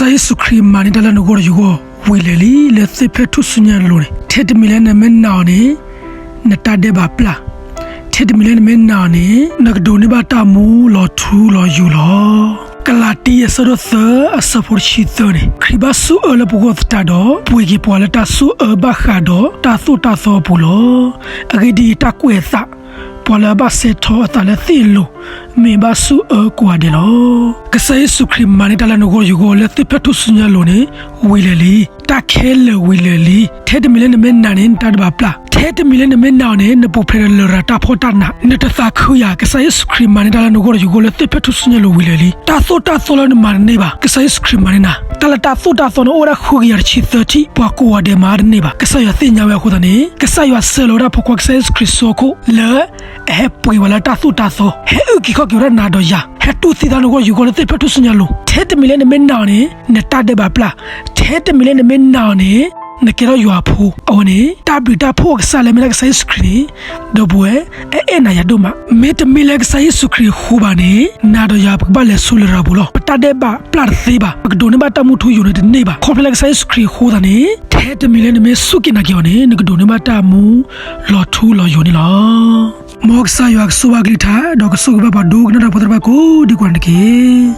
ကစၢ်ယ့ၣ်ၡူးခရံာ်မၤန့ၢ်တၢ်လၢနဂီၢ်ဒီးယဂီၢ်ဝံၤလၢာ်လံ လၢသ့ၣ်ဖျဲၣ်ထူၣ်စုညါအလိၤန့ၣ်, ထဲတမံၤလၢနမ့ၢ်နာ်အီၤန့ၣ် နတၢ်ဒဲးဘးပျၢ်, ထဲတမံၤလၢနမ့ၢ်နာ်အီၤန့ၣ် နကဒိးန့ၢ်ဘၣ်တၢ်မူလီၤထူလီၤယိာ်လီၤ. ကလၤတံ အဆၢဒိၣ်သၢ အဆၢဖိတဆံသၢန့ၣ်, ခရံာ်ဘၣ်ဆိၣ်အၢလၢပဂီၢ်သတးဒီး ပှ့ၤက့ၤပှၤလၢတၢ်ဆိၣ်အၢဘၣ်ဃးဒီးတၢ်သိၣ်တၢ်သီအပူၤလီၤ. အဂ့ၢ်ဒ်အံၤ, တၢ်ကွဲးအသး ပှၤလၢအဘၣ်စဲထီအသးလၢသ့ၣ်အလိၤ မ့ၢ်ဘၣ်ဆိၣ်အၢကိးဂၤဒဲးလီၤ. ကစၢ်ယ့ၣ်ၡူးခရံာ်မၤန့ၢ်တၢ်လၢနဂီၢ်ယဂီၢ်လၢသ့ၣ်ဖျဲၣ်ထူၣ်စုညါအလိၤန့ၣ် ဝံၤလၢာ်လံ. တၢ်ခဲလၢာ်ဝံၤလၢာ်လံ. ထဲတမံၤလၢနမ့ၢ်နာ်န့ၣ် နတၢ်ဒဲးဘးပျၢ်, ထဲတမံၤလၢနမ့ၢ်နာ်အီၤန့ၣ် နပူၤဖျဲးဒီးလရာ်တၢ်ဖှီၣ်တၢ်နး, နတသးခုယၤ ကစၢ်ယ့ၣ်ၡူးခရံာ်မၤန့ၢ်တၢ်လၢနဂီၢ်ဒီးယဂီၢ်လၢသ့ၣ်ဖျဲၣ်ထူၣ်စုညါအလိၤဝံၤလၢာ်လံ. တၢ်သိၣ်တၢ်သီလၢနမၤတန့ၢ်ဘၣ် ကစၢ်ယ့ၣ်ၡူးခရံာ်မၤန့ၢ်နၤ. တၢ်လၢတၢ်သိၣ်တၢ်သီန့ၣ် အိၣ်ဝဲဒၣ်ဃုကယၤတဆံသၢထံၣ် ပှၤကိးဂၤဒဲးမၤတန့ၢ်ဘၣ်. ကစၢ်ယွၤသ့ၣ်ညါဝဲအဃိသတးန့ၣ် ကစၢ်ယွၤဆှၢလီၤဝဲဒၣ်ဖိခွါကစၢ်ယ့ၣ်ၡူးခရံာ်စိခိၣ်လၢ အဟဲပှ့ၤဝဲလၢတၢ်သိၣ်တၢ်သီ, ဟဲအုၣ်က့ၤခီၣ်က့ၤဝဲဒၣ်နၤဒီးယၤ, ဟဲတူၢ်သံသးနဂီၢ်ယဂီၢ်လၢသ့ၣ်ဖျဲၣ်ထူၣ်စုညါအလိၤ. ထဲတမံၤလၢနမ့ၢ်နာ်အီၤန့ၣ် နတၢ်ဒဲးဘးပျၢ်, ထဲတမံၤလၢနမ့ၢ်နာ်အီၤန့ၣ် နကဲထီၣ်ယွၤအဖိ. အဝဲန့ၣ် တၢ်ဘျုးတၢ်ဖှိၣ်အကစၢ်လၢမ့ၢ်ဒၣ်ကစၢ်ယ့ၣ်ၡူးခရံာ်န့ၣ် ဒီပုၢ်ဝဲၢ် အအဲၣ်နၤယၤဒိၣ်မး. မ့တမ့ၢ်လၢကစၢ်ယ့ၣ်ၡူးခရံာ်အဃိဘၣ်န့ၣ် နၤဒီးယၤပကဘၣ်လဲၤဆူလရာ်ပူၤလီၤ. ပတၢ်ဒဲးဘးပျၢ်တသ့ဘၣ်, ပကဒိးန့ၢ်ဘၣ်တၢ်မူထူယိာ်န့ၣ်တန့ၢ်ဘၣ်. ခီဖျိလၢကစၢ်ယ့ၣ်ၡူးခရံာ်အဃိသတးန့ၣ် ထဲတမံၤလၢနမ့ၢ်စူၢ်က့ၤနာ်က့ၤအီၤန့ၣ် နကဒိးန့ၢ်ဘၣ်တၢ်မူလီၤထူလီၤယိာ်န့ၣ်လီၤ. မ်ကစၢ်ယွၤကဆိၣ်ဂ့ၤအကလုၢ်ကထါ ဒီးကဆိၣ်ဂ့ၤဘၣ်ပှၤဒိကနၣ်တၢ်ဖိသ့ၣ်တဖၣ်ကိးဒံကိးဂၤဒဲးန့ၣ်တက့ၢ်.